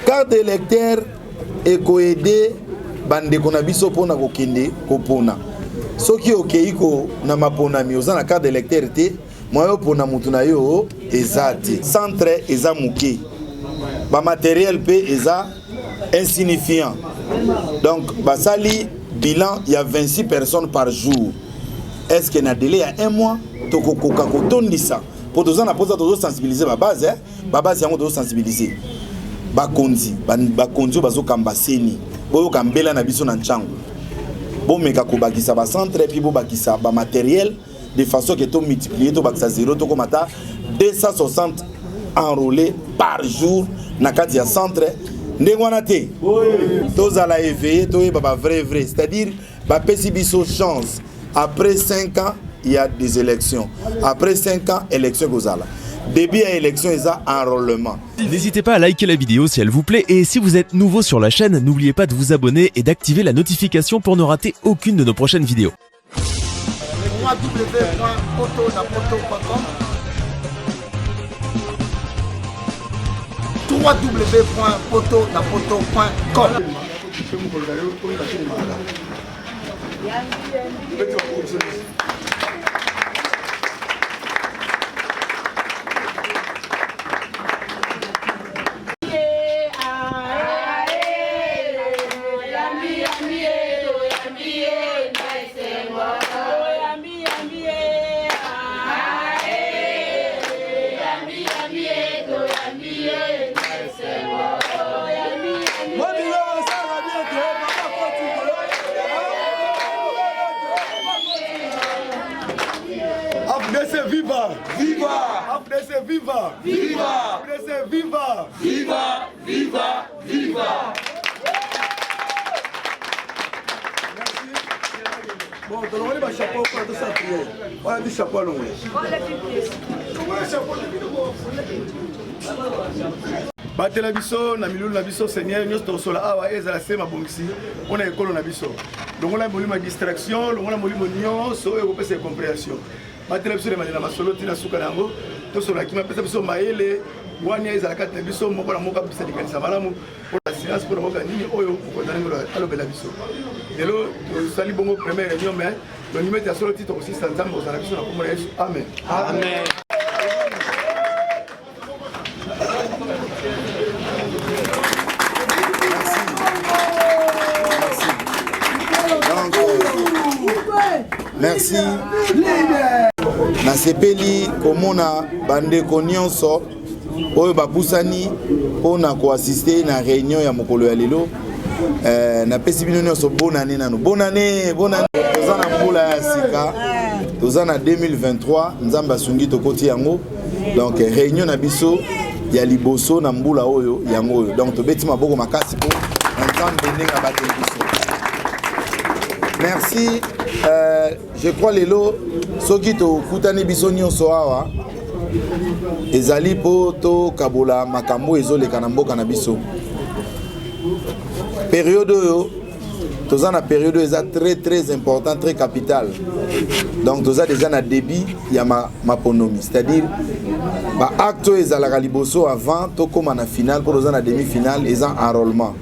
Carte d'électeur ekoede bandeko na biso mpona kokende kopona. Soki okei ko na maponami oza na carte d'électeur te, moyen opona mutu na yo eza te. Centre eza moke, ba matériel mpe eza insignifiant. Donc basali bilan ya 26 personnes par jour. Est-ce que na délai ya un mois tokokoka kotondisa? Po toza na posa tozosensibiliser ba base, eh? Ba base yango tozosensibiliser bakonzi, bakonzi oyo bazokamba seni, boyoka mbela na biso na ntsango, bomeka kobakisa ba centre puis bobakisa ba matériel de façon que to multiplier, tobakisa 0, tokomata 260 enrôlés par jour na kati ya centre. Ndenge wana te tozala éveillé, toyeba ba vrai vrai, c'est-à-dire bapesi biso chance après 5 ans il y a des élections, après 5 ans élection kozala, début ya élection eza enrôlement. N'hésitez pas à liker la vidéo si elle vous plaît et si vous êtes nouveau sur la chaîne, n'oubliez pas de vous abonner et d'activer la notification pour ne rater aucune de nos prochaines vidéos. www.potonapoto.com www.potonapoto.com. AFDC viva! Viva! AFDC viva! Viva! AFDC viva! Viva! Viva! Viva! Bon, tolongoli ba chapeau mpona tosala prière. Wana ti chapeau alongola. Batela biso na milulu na biso Seigneur, nyonso tokosola awa ezala se mabongisi mpo na ekolo na biso. Longola molimo ya distraction, longola molimo nyonso oyo ekopesa incomprehension. Batela biso na na masolo ntina suka na yango, tosola kima, pesa biso mayele wania ezala kati na biso, moko na moko abimisa likanisa malamu mpo na silence, mpo na koyoka nini oyo mokonzi alingi alobela biso. Lelo tosali bongo première réunion, mais tondimi ete ya solo ti tokosisa Nzambe kozala biso na kombo na Yesu. Amen. Amen. Merci. Nasepeli komona bandeko nyonso oyo bapusani mpona koassiste na réunion ya mokolo ya lelo. Napesi bino nyonso bonane nano, bonane, bonane. Toza na mbula ya sika, toza na 2023, Nzambe asungi tokoti yango. Donc réunion na biso ya liboso na mbula oyo yango oyo, donc tobeti maboko makasi mpo na Nzambe ndenge abateli biso. Merci. Je crois lelo soki tokutani biso nyonso awa ezali mpo tokabola makambo ezoleka na mboka na biso. Periode oyo toza na periode oyo eza très très important, très capital. Donc toza déjà na début ya maponomi, c'est-à-dire ba acte oyo ezalaka liboso avant tokóma na finale, mpo toza na demi finale, eza enrôlement.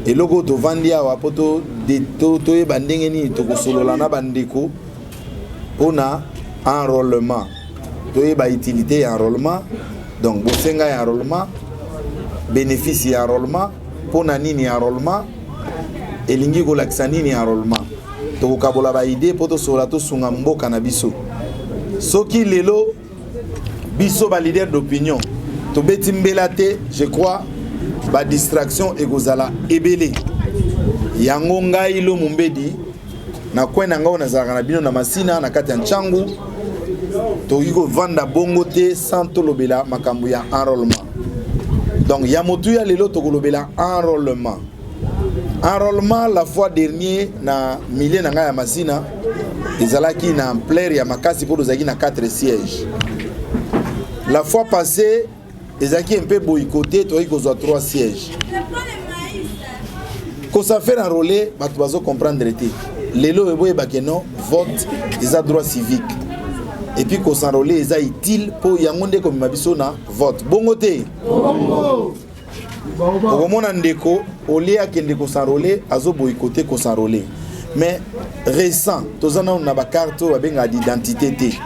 Eloko oyo tovandi awa mpo toyeba ndenge nini tokosolola na bandeko mpona enrôlement, toyeba utilité ya enrôlement, donc bosenga ya enrôlement, bénéfice ya enrôlement, mpona nini enrôlement, elingi kolakisa nini enrôlement. Tokokabola ba idée mpo tosolola, tosunga mboka na biso. Soki lelo biso ba leader d'opinion tobeti mbela te, je crois ba distraction ekozala ebele. Yango ngai lo Mumbedi na coin na ngai nazalaka na bino na Masina na kati ya Ntsangu, tokoki kovanda bongo te sans tolobela makambo ya enrôlement. Donc ya motuya lelo tokolobela enrôlement. Enrôlement la fois dernier na milieu na ngai ya Masina ezalaki na ampleur ya makasi mpo tozalaki na 4 sièges. La fois passée ezalaki un peu boycotté, toyaki kozwa 3 sièges. Kosa faire enrôler bato bazo comprendre te. Lelo oyo boyebake non, vote eza droit civique. Et puis kosenrôler eza utile mpo yango nde komema biso na vote. Bongo te. Okomona ndeko olie akende kos'enrôler, azoboycotter kos'enrôler. Mais récent, toza nano na bacarte oyo babengaka d'identité te.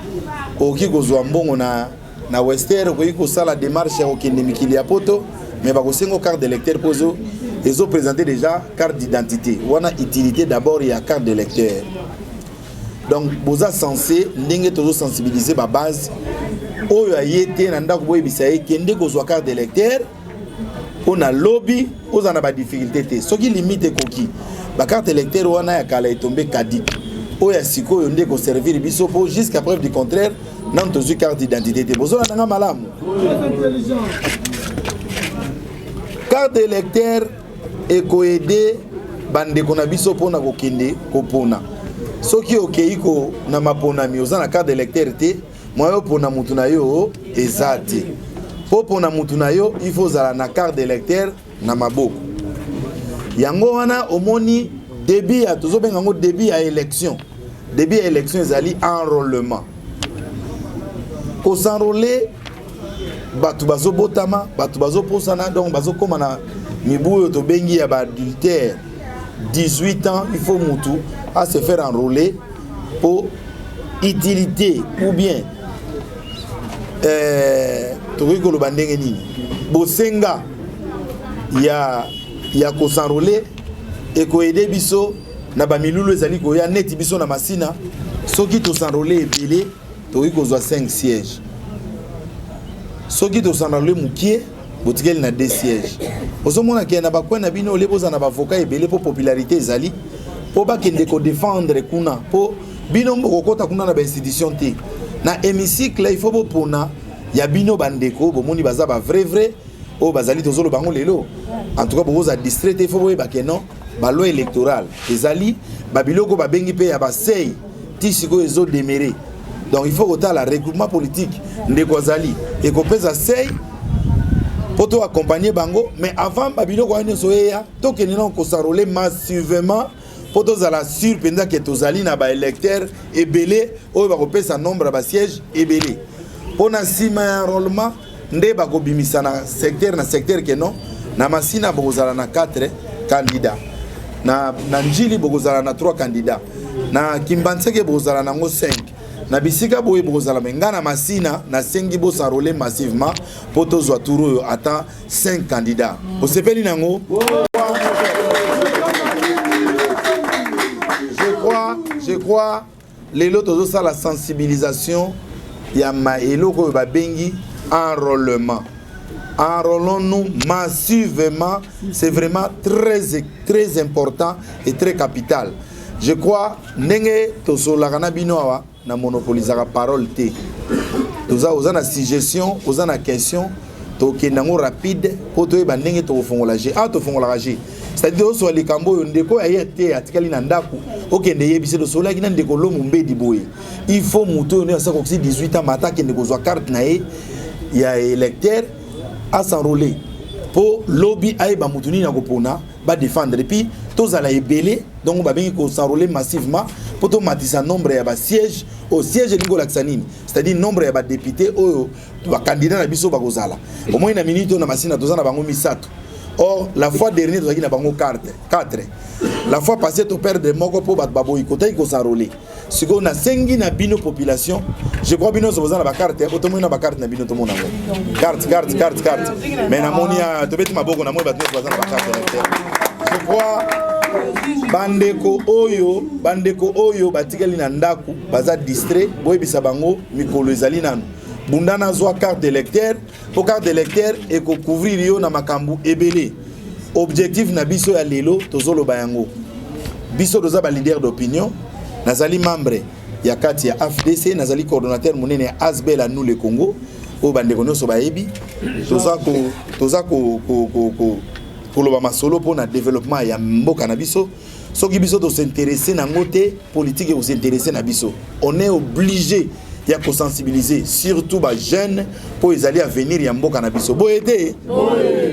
Okoki kozwa mbongo na Western, okoki kosala démarche ya kokende mikili ya poto, mais bakosenga carte d'électeur mpo ezoprésente déjà carte d'identité wana. Utilité d'abord ya carte d'électeur. Donc boza censé, ndenge tozosensibiliser babase oyo aye te na ndako, boyebisa ye kende kozwa carte d'électeur mpo na lobi oza na badifficulté te. Soki limite ekoki, bacarte électeur wana ya kala etombe caduc, oyo ya sikoyo nde ekoservir biso, mpo jusqu'à preuve du contraire nanu tozwi carte d'identité te. Bozolanda nga malamu? Carte électeur ekoaider bandeko na biso mpona kokende kopona. Soki okei ko na maponami, oza na carte d'électeur te, moyen opona mutu na yo eza te. Mpo pona mutu na yo, il faut ozala na carte d'électeur na maboko. Yango wana omoni début ya, tozobenga yango début ya élection. Début ya élection ezali enrôlement, kos'enrôler. Bato bazobotama, bato bazoposana, donc bazokóma na mibu oyo tobengi ya baadultère, 18 ans, il faut mutu a se faire enrôler po utilité ou bien tokoki koloba ndenge nini, bosenga ya kos'enrôler ekoaider biso na bamilulu ezali koya. Neti biso na Masina, soki tos'enrôler ebele, tokoki kozwa 5 siège. Soki tos'enrôler mokie, botikeli na 2 siège. Ozomona ke na bacoin na bino ole bozala na bavocat ebele mpo popularité ezali, mpo bakende kodéfendre kuna, mpo bino bokokɔta kuna na bainstitution te. Na hémicycle, il faut bopona ya bino bandeko. Bomoni, baza bavrai vrai oyo bazali, tozoloba bango lelo. En tout cas, bokozala distrait te. Il faut boyeba ke non, baloi électorale ezali babiloko babengi mpe ya basei ti sikoyo ezodemeurer. Donc il faut kotala regroupement politique, ndeko azali ekopesa seuil mpo to accompagner bango. Mais avant babiloko wana nyonso eya, tokende nano kos'enrôler massivement mpo tozala sûr mpenza ke tozali na baélecteur ebele oyo bakopesa nombre ya basiège ebele. Mpo na nsima ya enrôlement nde bakobimisa na secteur na secteur ke non, na Masina bokozala na 4 candidats, na Njili bokozala na 3 candidats, na Kimbanseke bokozala nango 5, na bisika boye bokozala. Me ngai na Masina nasengi bos'enrôler massivement mpo tozwa tour oyo ata 5 candidats. Osepeli nango? Je crois lelo tozosala sensibilisation ya eloko oyo babengi enrôlement. Enrôlons-nous massivement, c'est vraiment très très important et très capital. Je crois, ndenge tosololaka na bino awa, na monopolisaka parole te. Toza, oza na suggestion, oza na question, tokende yango rapide mpo toyeba ndenge tokofongola g awa. Tofongolaka g, c'est-à-dire tozosola likambo oyo ndeko aye te, atikali na ndako, okende yebisi tosololaki na ndeko Lomo Mbedi boye. Il faut moto oyo nde asa kokisi 18 ans mata akende kozwa carte na ye ya électeur, as'enrôler mpo lobi ayeba motu nini akopona badéfendre. Et puis tozala ebele, donc babengi kos'enrôler massivement mpo tomatisa nombre ya basiège. Oyo siège elingi kolakisa nini? C'est-à-dire nombre ya badéputé oyo bacandidat na biso bakozala. Omoi na minute oyo na Masina toza na bango misato. Or la fois dernière tozalaki na bango 4, 4. La fois passée toperdre moko mpo bato baboyi kotaki kos'enrôler. Sikoyo nasengi na bino population, je crois bino nyonso boza na bacarte. Po tomoni na bacarte na bino, tomona yango, carte, carte, carte, carte. Mais namoni tobeti maboko, namoni bato nyonso baza na bacarte électeur. Je crois bandeko oyo batikali na ndako, baza distrait, boyebisa bango mikolo ezali nanu, bunda nazwa carte d'électeur, mpo carte d'électeur ekocouvrir yo na makambo ebele. Objectif na biso ya lelo, tozoloba yango, biso toza baleader d'opinion. Nazali membre ya kati ya AFDC, nazali coordonnateur monene ya ASBL à nous le Congo oyo bandeko nyonso bayebi. Toza koloba masolo mpona développement ya mboka na biso. Soki biso tos'intéresser nango te, politique ekos'intéresser na biso. On est obligé ya kosensibiliser surtout bajeune mpo ezali avenir ya mboka na biso. Boye te?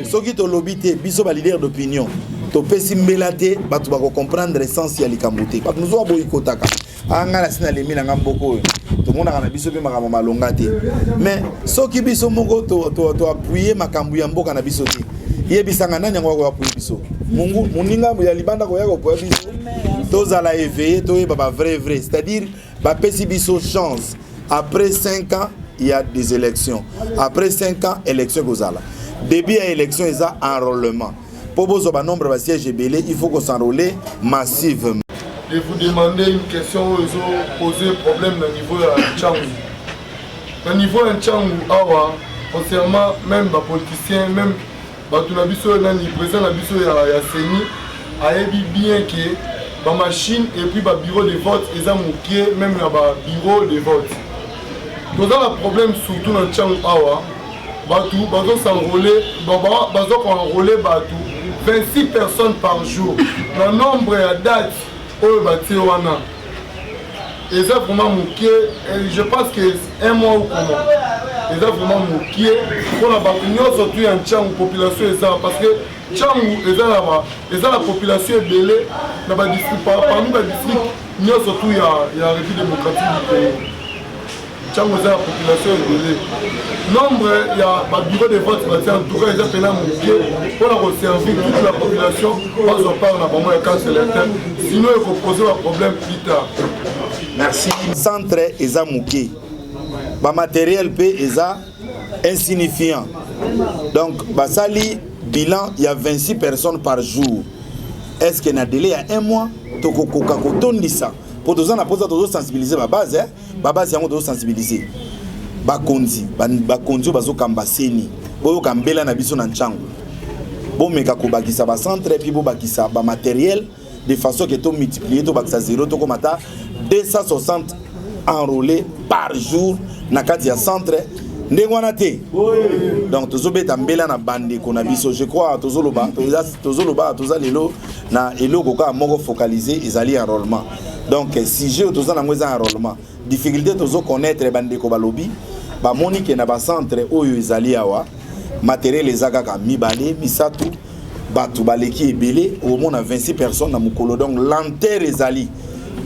Soki tolobi te, biso baleader d'opinion topesi mbela te, bato bakocomprendre essence ya likambo te. Bato mosusu baboyi kotaka anga na si nalemi na nga mboka oyo, tomonaka na biso mpe makambo malonga te. Mais soki biso moko toappuyer makambo ya mboka na biso te, Yebisanga nani yango akoya koya biso? Mungu moninga ya libanda koya kopoya biso. Tozala éveillé, toyeba ba vrai vrai, c'est-à-dire bapesi biso chance après 5 ans il y a des élections. Après 5 ans élection kozala. Début ya élection eza enrôlement. Po bozwa ba nombre ba siège ebele, il faut ko s'enrôler massivement. De vous demander une question oyo ezo poser problème na niveau ya Tshangu. Na niveau ya Tshangu awa concernant même ba politiciens, même bato na biso nani président na biso ya, ya CENI ayebi bien que ba machine et puis ba bureau de vote eza moke même na ba bureau de vote. Toza na problème surtout na Tshangu awa bato bazo s'enrôler, bazo ko-enrôler bato 26 personnes par jour na nombre ya date oyo batie wana eza vraiment moke. Je pense que un mois ou comment eza vraiment moke mpona bato nyonso tu ya Tshangu. Population eza, parce que Tshangu eza na ba eza na population ebele na badistrict, parmi badistrict nyonso tu ya République démocratique du Congo. Tshangu eza na population ebele. Nombre ya babureau de vote batie en tout cas eza mpena moke mpona koservir toute la population bazwa part na bango ya carte électeur, sinon ekopose baproblème plus tard. Merci. Centre eza moke, bamatériel mpe eza insignifiant, donc basali bilan ya 26 personnes par jour. Est ce que na délai ya un mois tokokoka kotondisa? Mpo toza na mposa tozosensibiliser babase, eh? Babase yango tozosensibiliser bakonzi, bakonzi oyo bazokamba CENI, boyoka mbela na biso na Tshangu. Bomeka kobakisa bacentre, puis bobakisa bamatériel de façon ke tomultiplier, tobakisa 0, tokomata 260 enrôlés par jour na kati ya centre ndenge wana te. Donc tozobeta mbela na bandeko na biso. Je crois tozoloba, tozoloba, toza lelo na eloko kaka moko focalisé, ezali enrôlement. Donc sujet oyo toza nango eza enrôlement. Difficulté tozoconnaître, bandeko balobi bamoni ke na bacentre oyo ezali awa, matériel eza kaka mibale, misato, bato baleki ebele, omona 26 personnes na mokolo. Donc lenteur ezali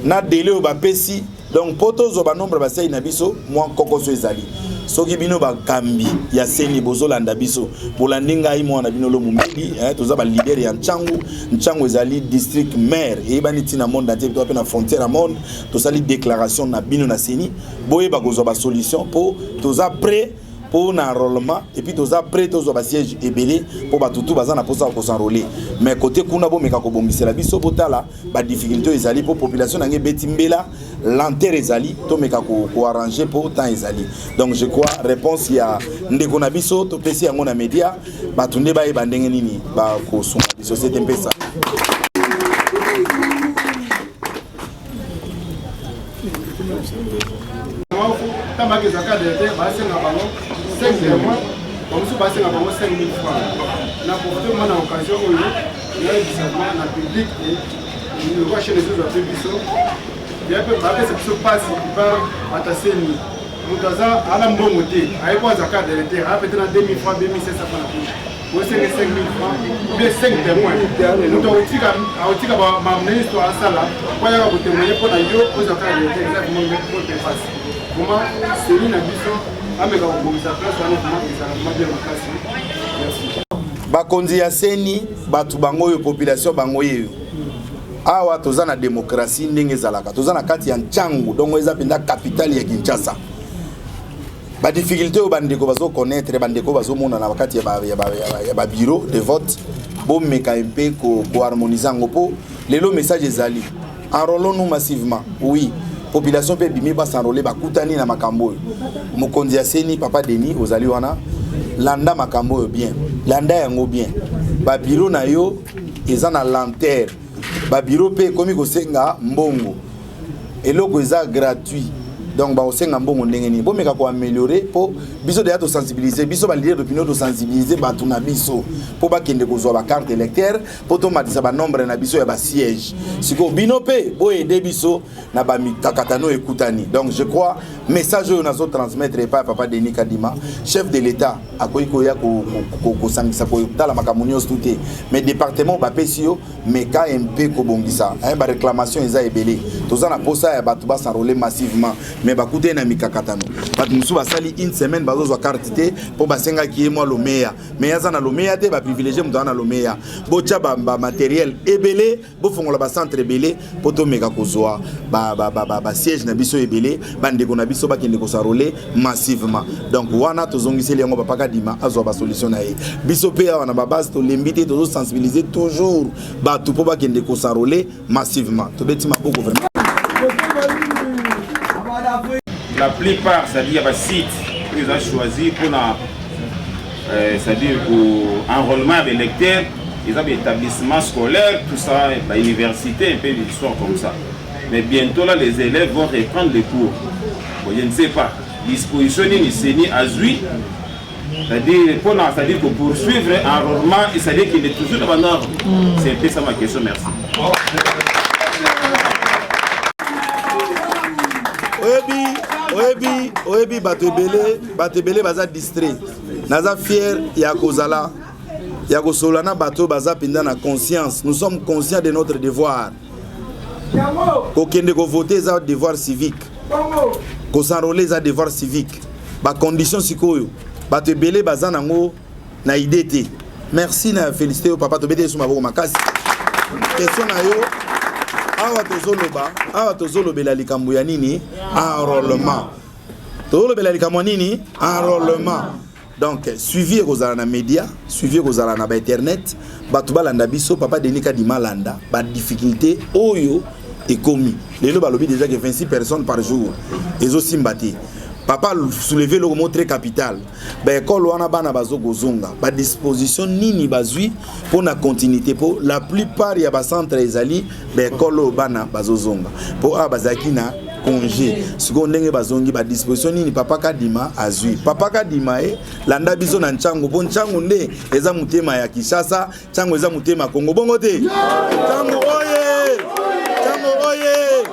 na délai oyo bapesi. Donc mpo tozwa banombre basali na biso, mwa kokoso ezali. Soki bino bakambi ya CENI bozolanda biso, bolandi ngai mwana bino lo momeli, toza baleader ya Tshangu. Tshangu ezali district maire eyebani ntina monde entier, toza mpe na frontière ya monde. Tosali déclaration na bino na CENI, boyeba kozwa basolution mpo toza prêt mpo na enrôlement, et puis toza prêt tozwa basiège ebele mpo bato tu baza na mposa ya kos'enrôler. Mais côté kuna, bomeka kobongisela biso, botala badifficulté oyo ezali mpo population nange ebeti mbela, lenteur ezali, tomeka koarranger mpo temps ezali. Donc je crois réponse ya ndeko na biso topesi yango na média, bato nde bayeba ndenge nini bakosunga biso. Sete mpesa. Ntango bakezwa carte d'électeur, basenga bango 5 témoins, bamosusu basenga bango 5000 francs. Na profite ma na occasion oyo nayebisa na public lokwa chaîne ezozwa mpe biso ya mpe bapesa biso mpasi par bato. Aseni moto aza ala mbongo te, aye po azwa carte d'électeur, aya pete na 2000 francs, 2500 francs na poche, osenge 5000 francs ou bien 5 témoins. Moto akotika baministre asala po ayaka kotémoigne mpo na yo ozwa carte d'électeur. Eza vraiment mpe mpasi. Vraiment CENI na biso ameka kobongisa place wana, vraiment ezala vraiment bien makasi. Merci. Bakonzi ya CENI, bato bango oyo, population bango yeyo awa. Toza na démocratie ndenge ezalaka, toza na kati ya Tshangu, donc eza mpenza capitale ya Kinshasa. Badifficulté oyo bandeko bazoconnaître, bandeko bazomona na kati ya babureau de vote, bomeka mpe koharmoniser yango mpo lelo message ezali: enrôlons-nous massivement. Oui, population mpe ebimi bas'enrôler, bakutani na makambo oyo. Mokonzi ya CENI, papa Denis, ozali wana, landa makambo oyo bien, landa yango bien. Babureau na yo eza na lenteur, babureau mpe ekomi kosenga mbongo, eloko eza gratuit, donc bakosenga mbongo ndenge nini? Bomeka koaméliorer mpo biso deya tosensibiliser, biso baleader d'opinion tosensibiliser bato na biso mpo bakende kozwa bacarte électeur, mpo tomatisa banombre na biso ya basiège. Sikoyo bino mpe boyede biso na bamikakatano ekutani. Donc je crois Message oyo nazo transmettre epai ya papa Denis Kadima, chef de l'État, akoki koya kosangisa kotala makambo nyonso tu te, mais département bapesi yo, meka mpe kobongisa hein. Baréclamation eza ebele, toza na posa ya bato bas'enrôler massivement, mais bakutani na mikakatano. Bato mosusu basali une semaine bazozwa carte te, mpo basengaki ye mwa lomeya, mais aza na lomeya te, baprivilégie moto aza na lomeya. Botya bamatériel ebele, bofongola bacentre ebele, mpo tomeka kozwa basiège na biso ebele, bandeko na biso bakende kos'enrôler massivement. Donc wana tozongiseli yango papa Kadima, azwa basolution na ye. Biso mpe awa na babase tolembi te, tozosensibiliser toujours bato mpo bakende kos'enrôler massivement. Tobeti maboko vraiment. La plupart, c'est-à-dire basite oyo eza choisi mpona c'est-à-dire enrôlement ya baélecteur, eza baétablissement scolaire, tout ça, bauniversité, un peu l'histoire comme ça. Mais bientôt là, les élèves vont reprendre les cours. Bon, je ne sais pas disposition nini CENI azwi, c'est-à-dire mpona, c'est-à-dire que poursuivre enrôlement, c'est-à-dire qu'il est toujours dans la norme. C'est un peu ça ma question, merci. Oyebi, oyebi, oyebi, bato ebele, bato ebele baza distrait. Naza fier ya kozala, ya kosolola na bato oyo baza mpenza na conscience. Nous sommes conscients de notre devoir. Kokende kovote eza devoir civique, kos'enrôler eza devoir civique. Bacondition sikoyo, bato ebele baza nango na idée te. Merci na félicité yo, papa. Tobeti esu maboko makasi. Question na yo, awa tozoloba, awa tozolobela likambo ya nini? Enrôlement. Tozolobela likambo ya nini? Enrôlement. Donc suivi ekozala na média, suivi ekozala na bainternet, bato balanda biso. Papa Denis Kadima alanda badifficulté oyo ekomi lelo. Balobi déjà que 26 personnes par jour ezosimba te. Papa soulevé eloko moko très capital: baekole wana bana bazokozonga, badisposition nini bazwi mpo na continuité? Mpo la plupart ya bacentre ezali baekole oyo bana bazozonga, mpo awa bazalaki na congé. Sikoyo ndenge bazongi, badisposition nini papa Kadima azwi? Papa Kadima, e landa biso na Tshangu, mpo Tshangu nde eza motema ya Kinshasa, Tshangu eza motema ya Kongo. Bongo te? Tshangu oye! Tshangu oye!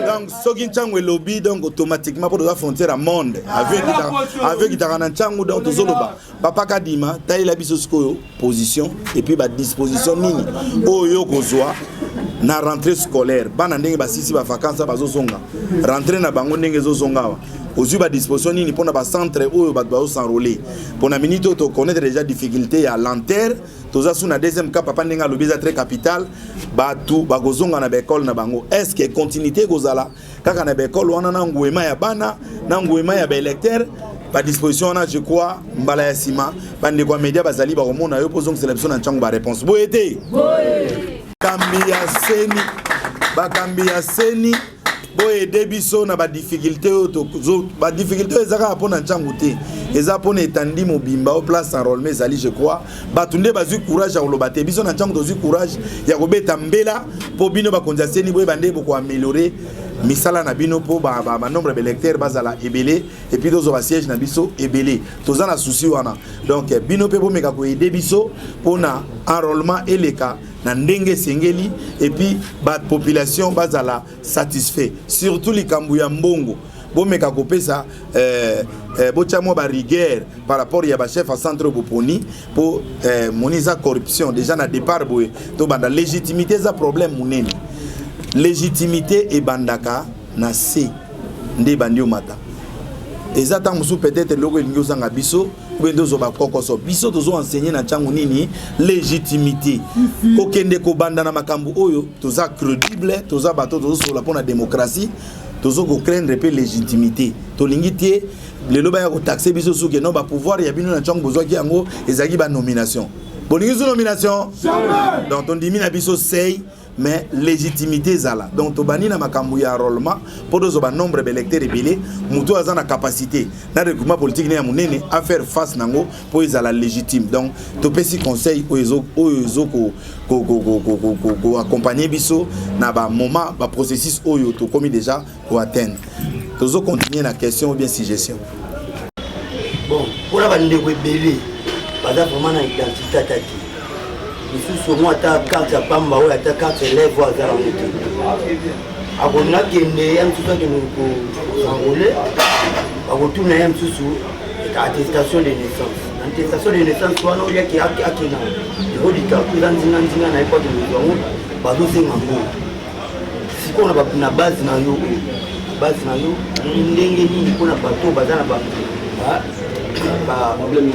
Donc soki Tshangu elobi, donc automatiquement, mpo toza frontière ya monde, avion ekitaka na Tshangu. Donc tozoloba, papa Kadima, talela biso sikoyo position et puis badisposition nini oyo kozwa na rentrée scolaire. Bana ndenge basisi bavacance, bazozonga, rentrée na bango ndenge ezozonga awa, ozwi badisposition nini mpona bacentre oyo bato bazos'enrôler? Mpona minute oyo toconnaître déjà difficulté ya lenteur. Toza su na deuxième cas, papa ndenge alobi eza très capital. Bato bakozonga na baekole na bango, est ce que continuité ekozala kaka na baekole wana, na nguema ya bana, na nguema ya baélecteur? Badisposition wana, je crois mbala ya nsima bandeko ya média bazali bakomona yo mpo ozongisela biso na ntango baréponse. Boye te? Bakambi ya CENI, bakambi ya CENI, boyede biso na badifficulté oyo. Badifficulté oyo eza kaka mpo na Tshangu te, eza mpona etandi mobimba oyo place enrôlement ezali. Je crois bato nde bazwi courage ya koloba te. Biso na Tshangu tozwi courage ya kobeta mbela mpo bino bakonzi ya CENI boyeba nde bokoaméliorer misala na bino, mpo banombre ya baélecteur bazala ebele et puis tozwa basiège na biso ebele. Toza na souci wana. Donc bino mpe bomeka koaider biso mpona enrôlement eleka na ndenge esengeli et puis bapopulation bazala satisfait. Surtout likambo ya mbongo, bomeka kopesa botya mwa barigueur par rapport ya bachef ya centre boponi, mpo moni eza corruption déjà na départ. Boye tobanda légitimité, eza problème monene. Légitimité ebandaka na se nde ebandi omata. Eza ntango mosusu peut-être eloko elingi ozanga biso obe nde ozwa bakokoso. Biso tozo enseigner na ntango nini légitimité, kokende kobanda na makambo oyo toza crédible, toza bato tozosola mpo na démocratie. Tozo kocraindre mpe légitimité. Tolingi te lelo baya kotaxer biso soki no bapouvoir ya bino na ntango bozwaki yango ezalaki banomination. Bolingi so nomination, donc tondimi na biso sei, mais légitimité ezala. Donc tobandi na makambo ya enrôlement mpo tozwa banombre baélecteur ebele. Moto aza na capacité na recrutement politique ne ya monene afaire face nango mpo ezala légitime. Donc topesi conseil oyo ezo koaccompagne biso na bamoment, baprocessus oyo tokomi déjà koatteindre. Tozocontinue na question ou bien suggestion. Bon, mpona bandeko ebele baza vraiment na identité ata te, lisusu omoi ata carte ya pamba oyo, ata carte élève oyo aza nango te. Akolinga akende ya mosusu akende koenrole, bakotuna ye mosusu attestation de naissance. Na attestation de naissance wana oliaki akenda bureau du quartier, eza nzinga nzinga na ye mpo akende kozwa yango, bazosenga mbongo. Sikoyo na base na yo oyo, base na yo ndenge nini mpona bato baza na baproblème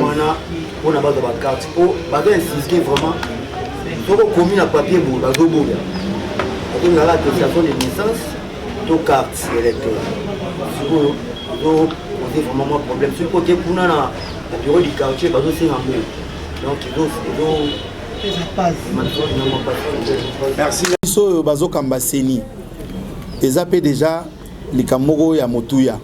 wana mpona bazwa bacarte, mpo bazo insiste vraiment, soki okomi na papier boye bazoboya, bazongaka attestation de naissance to carte électeur. Sikoyo ozopose vraiment mwa problème soki oke kuna na bureau du quartier, bazosenga mbongo, donc ezo. Merci. Biso oyo bazokamba CENI, eza mpe déjà likambo moko ya motuya.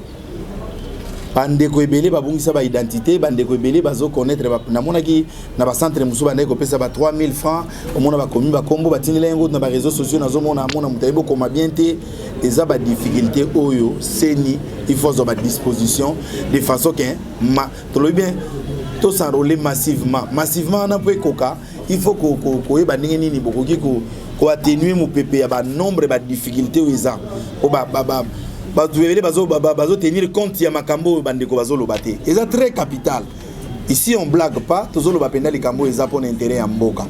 Bandeko ebele babungisa baidentité, bandeko ebele bazoconnaître. Namonaki na bacentre mosusu bandaki kopesa ba 3000 francs. Omona bakomi bakombo, batindela yango na baréseau sociaux. Nazomona amona moto ayebi okoma bien te. Eza badifficulté oyo CENI il faut azwa badisposition de façon ke ma tolobi bien tos'enrôler massivement, massivement wana mpo ekoka. Il faut koyeba ndenge nini bokoki koatténuer mopepe ya banombre, badifficulté oyo eza po bato ebele bazotenir compte ya makambo oyo bandeko bazoloba te. Eza très capital. Ici on blague pas, tozoloba mpenza likambo oyo eza mpona intérêt ya mboka.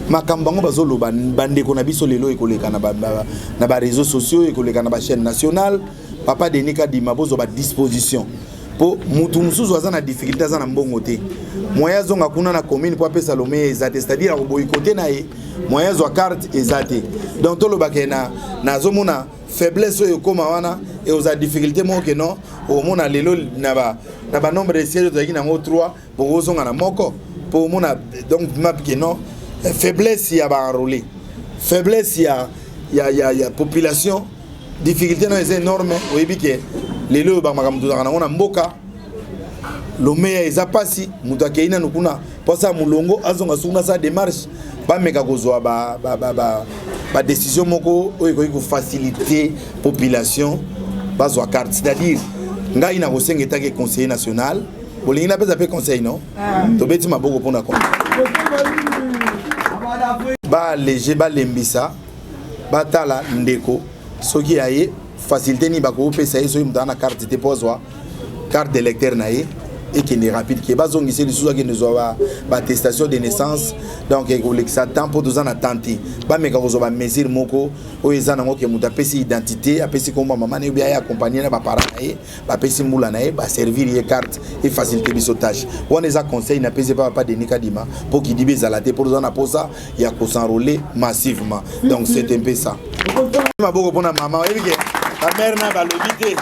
Makambo yango bazoloba bandeko na biso lelo ekoleka na baréseaux sociaux, ekoleka na bachaîne nationale. Papa Denis Kadima, bozwa badisposition mpo mutu mosusu aza na difficulté, aza na mbongo te, moyen azonga kuna na commune mpo apesa lome eza te, c'est-à-dire akoboyikote na ye, moyen azwa carte eza te. Donc tolobake na nazomona faiblesse oyo ekóma wana, ekozala difficulté moko ke non, okomona lelo na banombre de siège tozalaki nango 3, bokozonga na moko mpo omona. Donc mapike non, faiblesse ya baenrôlé, faiblesse ya population, difficulté na eza énorme. Oyebi ke lelo oyo bamakambo tozalaka nango na mboka, lomeya eza mpasi. Moto akei nanu kuna mpo asala molongo, azonga soki nasala démarche. Bameka kozwa badécision moko oyo ekoki kofaciliter population bazwa carte. C'est-à-dire ngai nakosenga etake conseiller national, bolingi napesa mpe conseil, non? Tobeti maboko mpona baalléger, balembisa, batala ndeko soki ya ye facilité nini bakopesa ye. Soki moto aza na carte te, mpo azwa carte d'électeur na ye ekende rapide, ke bazongisa lisusu akende zwa baattestation de naissance, donc ekolekisa temps mpo toza na temps te. Bameka kozwa bamesure moko oyo eza nango ke moto apesi identité, apesi kombo ya mama na ye, obi aye accompagné na baparent na ye, bapesi mbula na ye, baservir ye carte, efacilité biso tâche wana. Eza conseil napesi epa papa Denis Kadima mpo kidibi ezala te, mpo toza na posa ya kos'enrôler massivement. Donc c'est un peu ça. Maboko mpona mama, oyebi ke bamare na balobi te.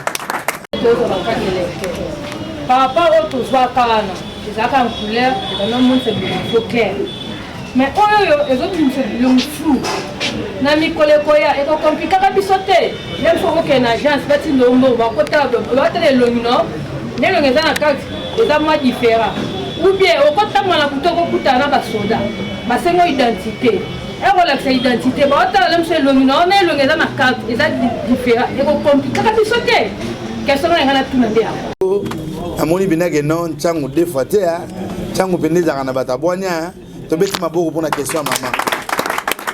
Par rapport oyo tozwaka wana, ezalaka en couleur, ebanomonisa bilongo clair, mais oyo oyo ezobimisa bilongo flou. Na mikolo ekoya ekokomplikaka biso te. Ye mpo okokende na agence, batinda mbongo, bakotala, batala elongi no nde elongi eza na carte eza mwa différent, ou bien okotambola na butu, okokutana na basoda, basengo identité, ekolakisa identité, baotala na biso elongi no na elongi eza na carte eza différent. Ekokomplikaka biso te? Question na ngai natuna nde yango. Namoni mpendake non, ntango deux fois te, ntango mpenza ezalaka na bato abwanya. Tobeti maboko mpona question ya mama.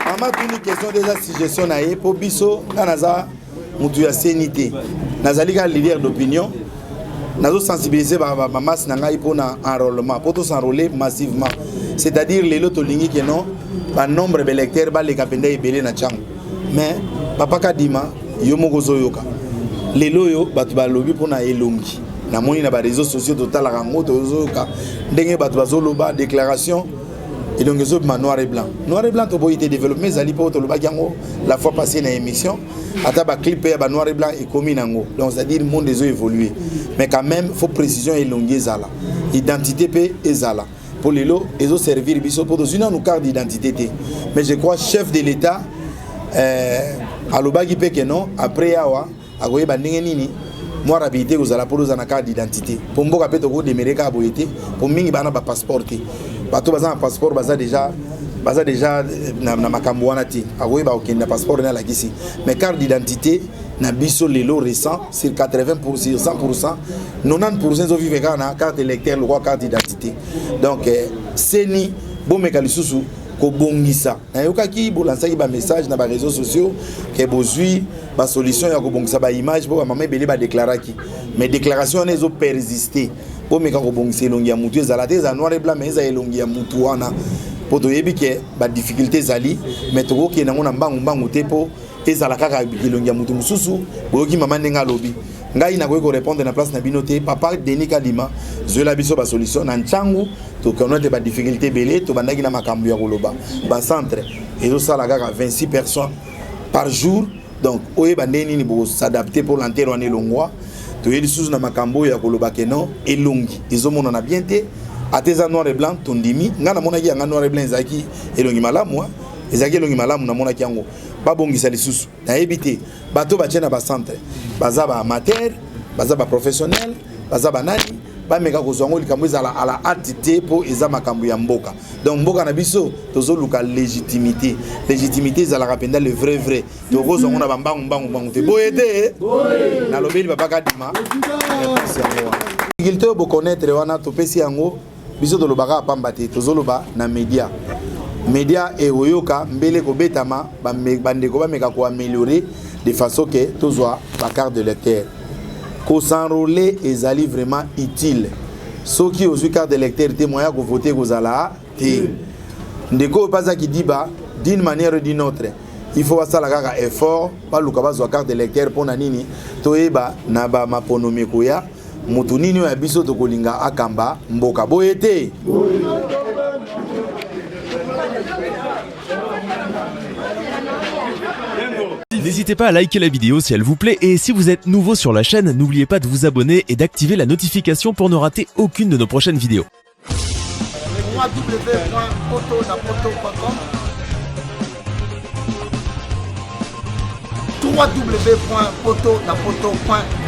Mama tuni question te, eza suggestion na ye mpo biso. Nga naza motu ya CENI te, nazali kaka leader d'opinion. Nazosensibiliser bamasi na ngai mpona enrôlement, mpo tos'enrôler massivement, c'est-à-dire lelo tolingi ke non, banombre baélecteur baleka mpenza ebele na ntango. Mais papa Kadima, yo moko ozoyoka lelo oyo bato balobi mpona elongi. Namoni na baréseaux sociaux, totalaka yango, tozoyoka ndenge bato bazoloba déclaration, elongi ezobima noir et blanc, noir et blanc. Toboyi te, développement ezali mpo tolobaki yango la fois passée na émission, ata baclip ya banoir et blanc ekomi nango. Donc c'est-à-dire monde ezo évoluer, mais quand même faut précision, elongi ezala, identité mpe ezala, mpo lelo ezoservir biso mpo tozwi nanu carte d'identité te. Mais je crois chef de l'État alobaki mpe ke non, après awa akoyeba ndenge nini mwa rapidité kozala mpo tozala na carte d'identité, mpo mboka mpe tokodemere kaka boye te, mpo mingi baa na bapasseport te. Bato baza na passeport baza déjà na makambo wana te. Akoyeba kokende na passeport ne alakisi, mais carte d'identité na biso lelo récent, sur 80, sur 100, 90 ezovivre kaka na carte électeur lokwa carte d'identité. Donc eh, CENI, bomeka lisusu. Kobongisa, nayokaki bolansaki bamessage na baréseaux sociaux ke bozwi basolution ya kobongisa baimage mpo bamama ebele badeklaraki, mais déclaration wana ezopersiste. Bomeka kobongisa elongi ya mutu, ezala te eza noir et blanc, mais eza elongi ya mutu wana, mpo toyebi ke badifficulté ezali, mais tokokende yango na mbangu mbangu te mpo ezala kaka elongi ya mutu mosusu. Boyoki mama ndenge alobi. Ngai nakoki korépondre na place na bino te. Papa Denis Kadima, zwela biso basolution na ntyangu. Tokona te badifficulté ebele. Tobandaki na makambo ya koloba bacentre ezosala kaka 26 personnes par jour, donc oyeba ndenge nini bokos'adapter mpo lenteur wana elongwa. Toye lisusu na makambo oyo ya koloba ke non, elongi ezomonana bien te, ata eza noir et blanc. Tondimi, ngai namonaki yanga noir et blanc, ezalaki elongi malamu, ezalaki elongi malamu, namonaki yango. Babongisa lisusu. Nayebi te bato batie na bacentre baza baamateur, baza baprofessionnel, baza banani. Bameka kozwa yango, likambo ezala à la hâte te mpo eza makambo ya mboka. Donc mboka na biso, tozoluka légitimité. Légitimité ezalaka mpenza le vrai vrai. Tokozwa yango na bambangu mbangu mbangu te. Boye te, nalobeli papa Kadima réponse yango wana. Difficulté oyo bokonaître wana, topesi yango. Biso tolobaka pamba te, tozoloba na média. Média ekoyoka mbele kobetama, bandeko bameka koaméliorer de façon ke tozwa bacarte de lecteur. Kos'enrôler ezali vraiment utile. Soki ozwi carte de lecteur te, moyen ya kovote kozala te. Ndeko oyo mpe azaki diba, d'une manière ou d'une autre, il faut basala kaka effort, baluka bazwa carte de lecteur. Mpo na nini? Toyeba na bamaponomi ekoya motu nini oyo ya biso tokolinga akamba mboka. Boye te? N'hésitez pas à liker la vidéo si elle vous plaît et si vous êtes nouveau sur la chaîne, n'oubliez pas de vous abonner et d'activer la notification pour ne rater aucune de nos prochaines vidéos. www.potonapoto.com, www.potonapoto.com.